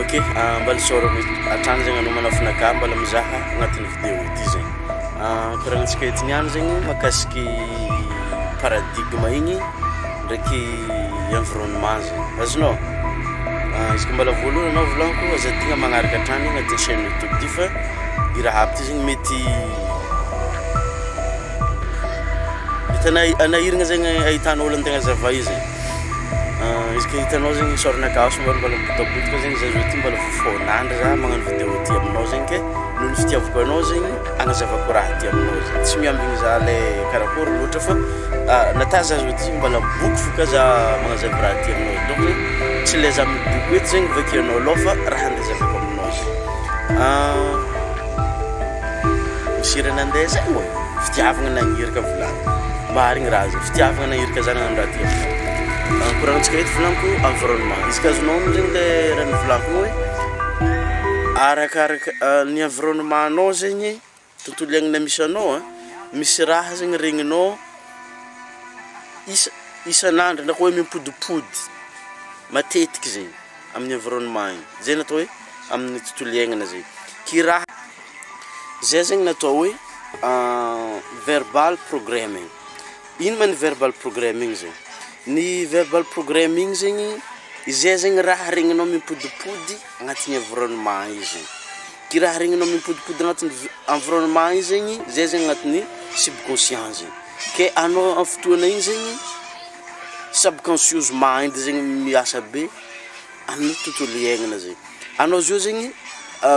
Ok, mbala isaorako hatrany zegny anao manafina aka mbala mizaha agnatin'ny video ity zegny. Koragnantsika eto niany zegny mahakasiky paradigme igny ndraiky environnement zegny, azonao? Izy koa mbola voalohany anao volagniko aza adigno magnaraka hatrany agnatin'ny chaine youtube ty fa i raha aby ty zegny mety mety hana- hanahirana zegny ahitan'ôlo antegna zava izy, izy ka hitanao zegny sôranakahy somary mbola mibotabotaka zegny za zao ty mbola vao fôn'andro za magnano video ty aminao zegny ke noho ny fitiavako anao zegny agnazavako raha ty aminao zegny, tsy miambigny za le karakory loatra fa nata za zao ty mbola miboky fô ka za magnazava raha ty aminao donc zegny tsy le za miboky eto zegny vakianao alôha fa raha andeha hazavaiko aminao zegny. Misy hira nandeha zay moa e, fitiavagna nagniraka volagniko, marigny raha zay, fitiavagna nagniraka za nagnano raha ty aminao. Koragnantsika eto volagniko environnement, izy ka azonao honogno zegny le raha novolaniko igny hoe arakaraka ny environnement-nao zegny, tontolo iainana misy anao a, misy raha zegny regninao isa- isan'andro na koa hoe mimpodimpody matetiky zegny amin'ny environnement igny, zay no atao hoe amin'ny tontolo iainana zay, ty raha zay zegny no atao hoe verbal programming, ino ma ny verbal programming zegny? Ny verbal programming zegny, izay zegny raha regninao mimpodimpody agnatin'ny environnement io zegny, ty raha regninao mimpodimpody agnatin'ny v- environnement io zegny, zay zegny agnatin'ny subconscient zegny, ke anao amy fotoana igny zegny subconscious mind zegny miasa be amin'ny tontolo iainana zegny, anao zao zegny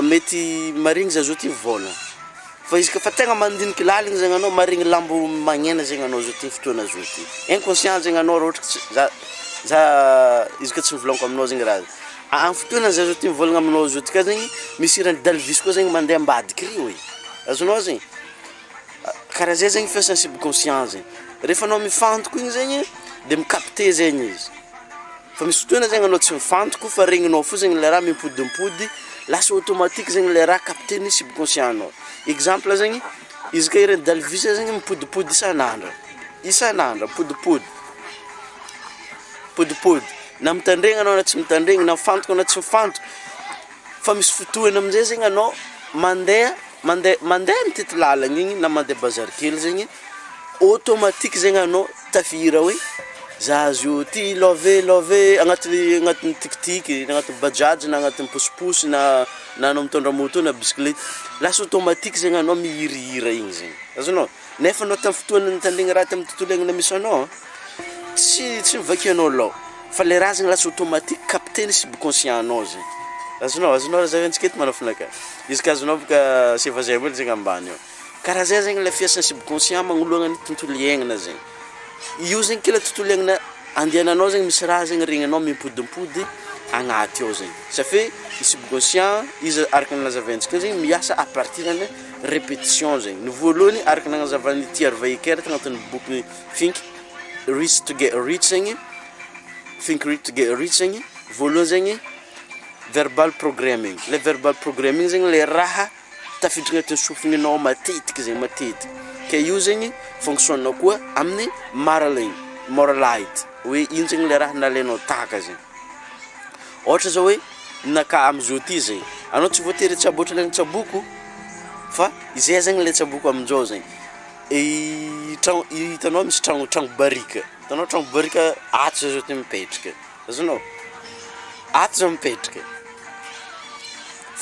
mety maharegny za zao ty mivôlagna, fa izy kaofa tegna mandiniky laligny zegny anao maharegny lambo magnena zegny anao zao ty fotoana zao ty, inconscient zegny anao raha ohatra ka tsy za za izy koa tsy novolaniko aminao zegny raha, amy fotoana za zao ty mivôlagna aminao zao ty ka zegny misy hiran'i Dalvis koa zegny mande ambadiky ry oe, azonao zegny? Karaha zay zegny fiasan'ny subconscient zegny, rehefa anao mifantoko igny zegny de mi-capter zegny izy, fa misy fotoana zegny anao tsy mifantoko fa regninao fô zegny le raha mimpodimpody, lasa automatique zegny le raha capten'ny subconscient-nao, exemple zegny izy koa hiran'i Dalvis zegny mimpodimpody isan'andro, isan'andro mipodimpody, mipodimpody, na mitandregny anao na tsy mitandregny, na mifantoko na tsy mifantoko, fa misy fotoana amizay zegny anao mandeha mande mandeha mitety lalagna igny na mande bazary kely zegny, automatique zegny anao tafihira hoe za zao ty love love agnatin'ny agnatin'ny tikitik, agnatin'ny bajaj na agnatin'ny posiposy na na anao mitondra môtô na bisikleta, lasa automatique zegny anao mihirahira igny zegny, azonao? Nefa anao tamin'ny fotoana nitandregny raha tamin'ny tontolo iainana misy anao, tsy tsy novakianao lôha fa le raha zegny lasa automatique capten'ny subconscient-nao zegny, azonao azonao raha zavaintsika eto manafina aka? Izy ka azonao boka asiva zay hely zegny ambany ao, karaha zay zegny le fiasan'ny subconscient magnoloana ny tontolo iainana zegny, io zegny kila tontolo iainana andehananao zegny misy raha zegny regninao mimpodimpody agnaty ao zegny, ça fait ny subconscient izy araka ny nazavaintsika teo zegny miasa à partir an'ny repetition zegny, ny voalohany araka ny nagnazavan'i T. Harv Eker tagnatin'ny boky Think rich to get rich zegny, Think rich to get rich zegny, voalohany zegny verbal programming, le verbal programming zegny le raha tafiditra agnatin'ny sofigninao matetiky zegny matetiky, ke io zegny fonctionne koa amin'ny modeling, moralite hoe ino zegny le raha nalainao tahaka zegny, ôhatra zao hoe ninakahy amizao ty zegny, anao tsy voatery hitsabo ohatry le nitsaboko fa izay zegny le tsaboko aminjao zegny, tragno hitanao misy tragno tragno barika, hitanao tragno barika ato zah zao ty mipetraka, azonao, ato zah mipetraka,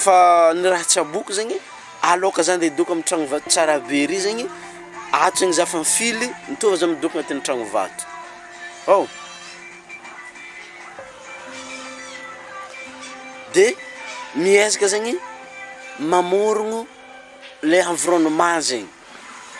fa ny raha tsaboko zegny aloka zah ande hidoko amy tragno vato tsara be ry zegny, ato zegny zah fa mifily mitovy zah midoko agnatin'ny tragno vato, ao, de miezaka zegny mamôrogno le environnement zegny,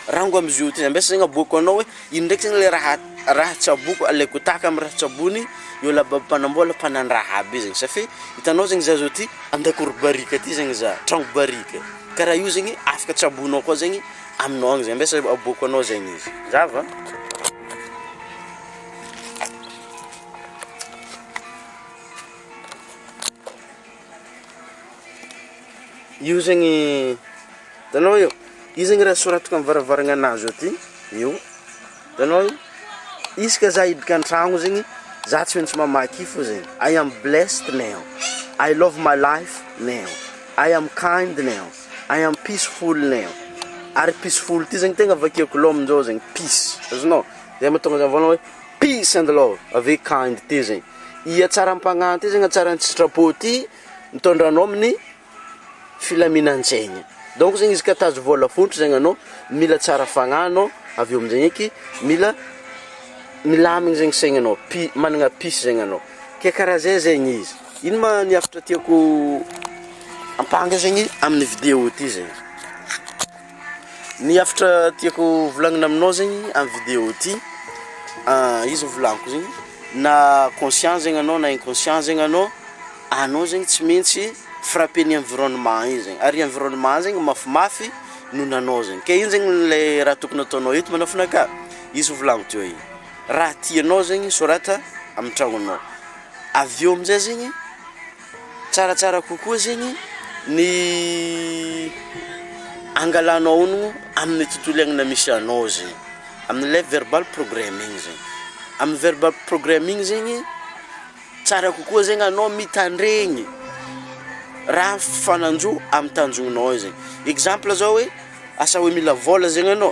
rango amizio ty ambesa zegny aboako anao hoe ino ndraiky zegny le raha raha tsaboko alaiko tahaka amy raha tsabony io olo aby mpanambola mpanandraha aby io zegny ça fait hitanao zegny zah zao ty an-dakoro barika aty zegny zah, tragno barika, karaha io zegny afaka tsabonao koa zegny aminao agny zegny, ambesa aboako anao zegny izy, zava. Io zegny, hitanao io, io zegny raha soratako amy varavaragnanahy zao ty, io, hitanao io, isaka zah hiditra an-tragno zegny, zah tsy maintsy mamaky io fô zegny, I am blessed now. I love my life now, I am kind now, I am peaceful now. Ary peaceful ty zegny tegna vakiako loha aminjao zegny, peace, azonao? Zay mahatonga za mivôlagna hoe peace and love, ave kind ty zegny. I hatsaram-pagnahy ty zegny, hatsaran-tsitrapo ty mitondra anao amin'ny filaminan-tsaigny. Donc zegny izy ka tazo vôla fontry zegny anao, mila tsara fagnahy anao, avy eo amizay eky mila milamigny zegny saignanao, pi- managna peace zegny anao, ke karaha zay zegny izy. Ino ma ny hafatra tiako ampanga zegny amin'ny video ty zegny? Ny hafatra tiako volagnina aminao zegny amy video ty, izy volagniko zegny, na conscient zegny anao na inconscient zegny anao, anao zegny tsy maintsy frappen'ny environnement io zegny, ary environnement zegny mafimafy noho ny anao zegny, ke ino zegny le raha tokony ataonao eto manafinaka? Izy volagniko teo igny, raha tianao zegny sorata amy tragnonao, avy eo amizay zegny tsaratsara kokoa zegny ny angalanao honogno amin'ny tontolo iainana misy anao zegny, amin'ilay verbal programming zegny, amin'ny verbal programming zegny tsara kokoa zegny anao mitandregny raha mifananjo amin'ny tanjognonao zegny, exemple zao hoe asa hoe mila vôla zegny anao,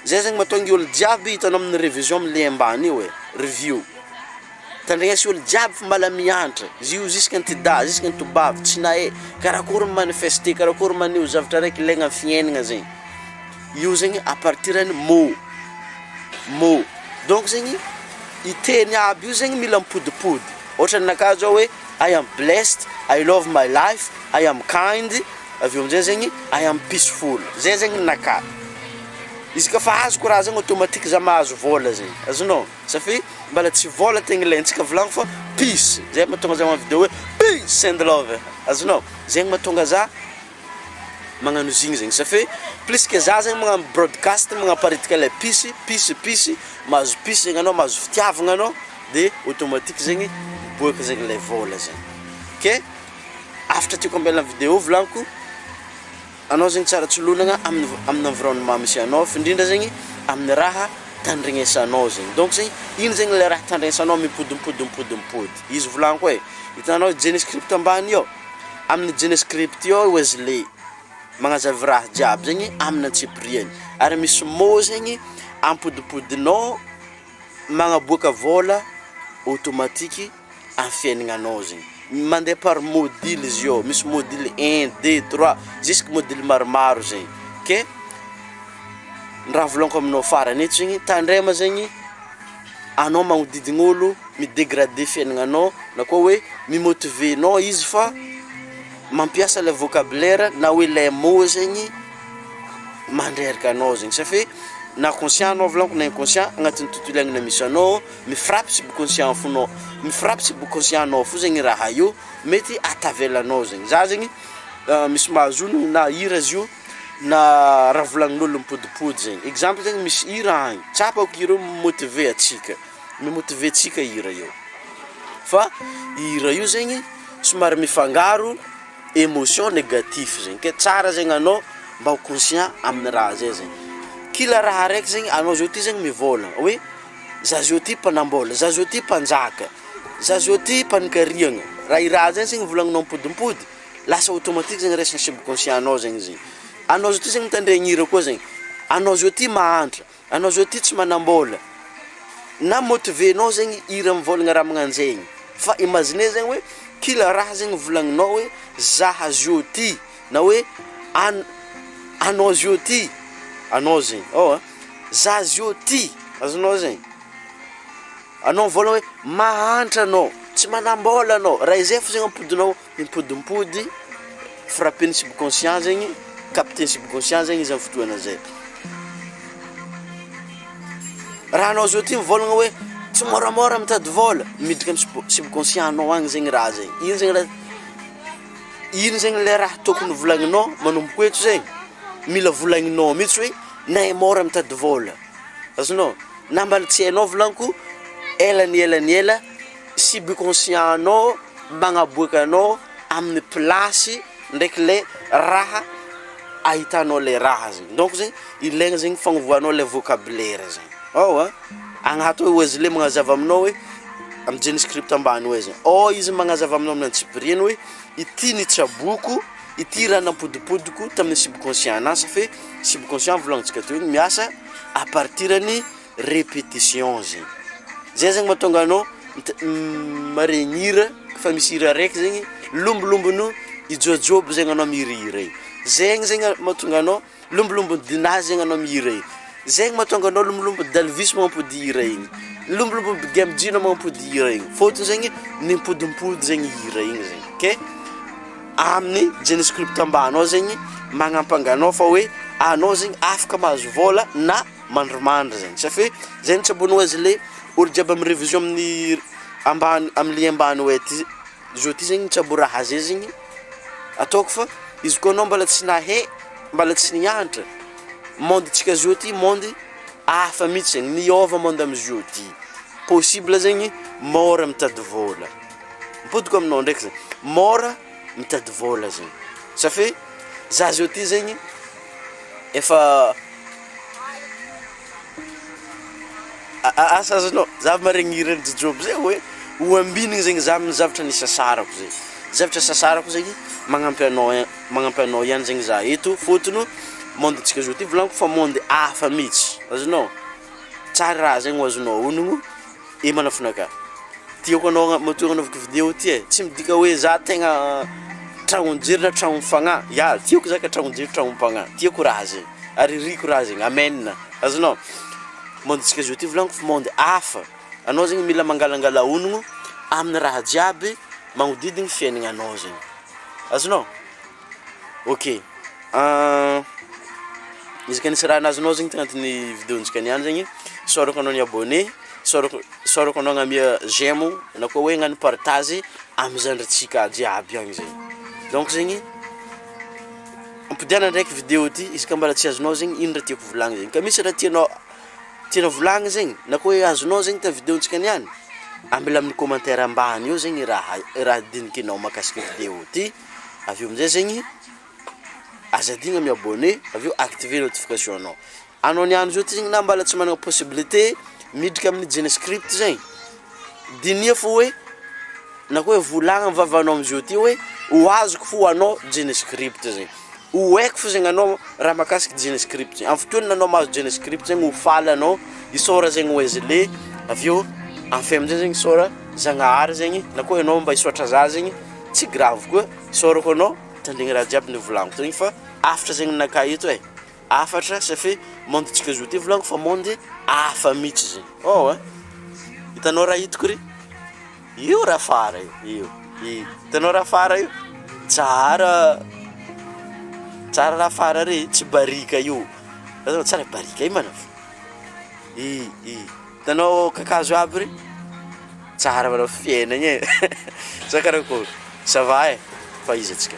zay zegny mahatonga olo jiaby hitanao amin'ny revision amle ambany io e, review. Tandregnesy olo jiaby fa mbala miantra, izy io jusque antidahy, jusque antobavy, tsy nahay karakôry mi-manifester, karakôry maneho zavatra raiky ilaigna amy fiaignana zegny, io zegny à partir ny mot, mot, donc zegny i teny aby io zegny mila mipodipody, ôhatra ninakahy zao hoe I am blessed, I love my life, I am kind, avy eo amizay zegny I am peaceful, zay zegny ninakahy, izy ka fa azoko raha zegny automatique za mahazo vôla zegny, azonao? Satria mbala tsy vôla tegna ilaintsika volagno fa peace, zay mahatonga za magnano video hoe peace and love, azonao? Zegny mahatonga za magnano izy igny zegny satria plus que za zegny magnano broadcast magnaparitaka le peace, peace, peace, mahazo peace zegny anao, mahazo fitiavagna anao de automatique zegny miboaka zegny le vôla zegny, ke hafatra tiako ambela amy video volagniko. Anao zegny tsara tsolonagna amin'ny amin'ny environnement misy anao f'indrindra zegny amin'ny raha tandrignesanao zegny, donc zegny ino zegny le raha tandrignesanao mipodimpody mipodimpody, izy volagniko e, hitanao genescript ambany io, amin'ny genescript io Wesley magnazava raha jiaby zegny amin'ny antsipiriany, ary misy mot zegny ampodimpodinao magnaboaka vôla automatique amin'ny fiaignananao zegny, mandeha par module izy io, misy module un, deux, trois, jusque module maromaro zegny, ke ny raha volagniko aminao farany eto zegny, tandrema zegny anao magnodidigny ôlo mi-degrader fiaignananao na koa hoe mi-motiver anao izy fa mampiasa le vocabulaire na hoe le mot zegny mandreraka anao zegny, satria na conscient anao volagniko na inconscient agnatin'ny tontolo iainana misy anao Mi-frappe subconscient fonao, mi-frappe subconscient anao fo zegny raha io, mety ahatavela anao zegny, za zegny misy mahazo onony na hira izy io na raha volagnin'olo mipodipody zegny, exemple zegny misy hira agny, tsapako hira io mi-motiver antsika, mi-motiver antsika hira io, fa hira io zegny somary mifangaro émotion négatif zegny, ke tsara zegny anao mba ho conscient amin'ny raha zay zegny, kila raha araiky zegny anao zao ty zegny mivôlagna hoe. Za zao ty mpanambola, za zao ty mpanjaka, za zao ty mpanikariagna, raha i raha zay zegny volagninao mipodimpody, lasa automatique zegny raisin'ny subconscient anao zegny izy, anao zao ty zegny mitandregny hira koa zegny, anao zao ty mahantra, anao zao ty tsy manambola, na motivenao zegny hira mivôlagna raha magnanjegny, fa imagine zegny hoe kila raha zegny volagninao hoe za zao ty na hoe an- anao zao ty, anao zegny, ôa. Za zio ty, azonao zegny, anao mivôlagna hoe mahantra anao, tsy manam-bôla anao, raha izay fô zegny ampodinao mipodimpody, frappen'ny subconscient zegny, capten'ny subconscient zegny izy amy fotoagna zay. Raha anao zao ty mivôlagna hoe tsy môramôra mitady vôla, miditra amy sub- subconscient anao agny zegny raha zegny, ino zegny raha, ino zegny le raha tokony volagninao manomboko eto zegny, mila volagninao mihitsy hoe nay môra mitady vôla, azonao, na mbala tsy hainao volagniko ela ny ela ny ela subconscient anao magnaboaka anao amin'ny plasy ndraiky le raha ahitanao le raha zegny, donc zegny ilaigna zegny fagnovanao le vocabulaire zegny, ao a, agnaty ao Wesley magnazava aminao hoe. Amy JavaScript ambany eo zegny, ao izy magnazava aminao amin'ny antsipiriany hoe ity nitsaboako, ity raha nampodipodiko tamin'ny subconscient-nahy satria subconscient volagnintsika teo igny miasa à partir-n'ny répétition zegny, zay zegny mahatonga anao mit- maregny hira fa misy hira araiky zegny lombolombono hijoajobo zegny anao mihirahira igny, zegny zegny mahatonga anao lombolombo Dinah zegny anao mihira igny, zegny mahatonga anao lombolombo Dalvis mampody hira igny, lombolombo Big MJ anao mampody hira igny, fôtony zegny nimpodimpody zegny hira igny zegny, ke amin'ny JavaScript ambany ao zegny magnampanga anao fa hoe anao zegny afaka mahazo vôla na mandrimandry zegny, sa fe zay nitsaboanao azy le olo jiaby amy révision amin'ny ambany amin'ny ambany hoe ty zao ty zegny mitsabo raha zay zegny ataoko fa izy koa anao mbola tsy nahay, mbola tsy nianatra, monde-ntsika zao ty monde hafa mihitsy zegny, niôva monde amizao ty, possible zegny môra mitady vôla, mipodiko aminao ndraiky zegny, môra mitady vôla zegny, sa fe za zao ty zegny efa asa azonao, za maregny hiran'i Jojoby zay hoe ho ambinina zegny za amin'ny zavatra nisasarako zegny, zavatra sasarako zegny magnampy anao magnampy anao ihany zegny za eto, fôtony monde-ntsika zao ty volagniko fa monde hafa mihitsy, azonao, tsara raha zegny ho azonao onogno e manafinakahy, tiako anao matoa agnanaovako vidéo ty e, tsy midika hoe za tegna tragnon-jiro na tragno fagnahy, ya tiako za ka tragnon-jiro tragnom-pagnahy, tiako raha zegny ary iriko raha zegny, amen, azonao, monde-ntsika zao ty volagniko fa monde hafa, anao zegny mila mangalangala onogno amin'ny raha jiaby magnodidigny fiaignananao zegny, azonao? Ok, izy ka nisy raha nahazonao zegny tagnatin'ny vidéo-ntsika niany zegny, isaorako anao ni-abonné, isaorako isaorako anao namia j'aime na koa hoe hagnano partage amy zandrintsika jiaby agny zegny, donc zegny ampodiana ndraiky vidéo ty izy ka mbola tsy azonao zegny ino raha tiako volagnina zegny, ka misy raha tianao tianao volagnina zegny na koa hoe azonao zegny tamy vidéo-ntsika niany, ambela amin'ny commentaire ambany eo zegny raha raha dinikinao mahakasiky vidéo ty, avy eo amizay zegny aza adigno mi-abonné avy eo activer notification-nao, anao niany zao ty zegny na mbola tsy magnana possibilité miditra amin'ny JavaScript zegny, diniho fô hoe na koa hoe volagna amy vavanao amizao ty hoe ho azoko fo anao JavaScript zegny, ho haiko fô zegny anao raha mahakasiky JavaScript, amy fotoana anao mahazo JavaScript zegny ho faly anao, isaora zegny Wesley, avy eo enfin amizay zegny isaora Zagnahary zegny na koa anao mba hisaotra za zegny tsy grave koa, isaorako anao mitandregny raha jiaby nivolagniko teo igny fa hafatra zegny ninakahy eto e, hafatra ça fait monde-ntsika zao ty volagniko fa monde hafa mihitsy zegny, oh ein, hitanao raha hitako ry, io raha fara io, io, io, hitanao raha fara io, tsara, tsara raha fara re, tsy barika io, tsara barika io mana, i i, hitanao kakazo aby re, tsara malôha fiaignana e, sa karakôry, ça va e, fa izy antsika.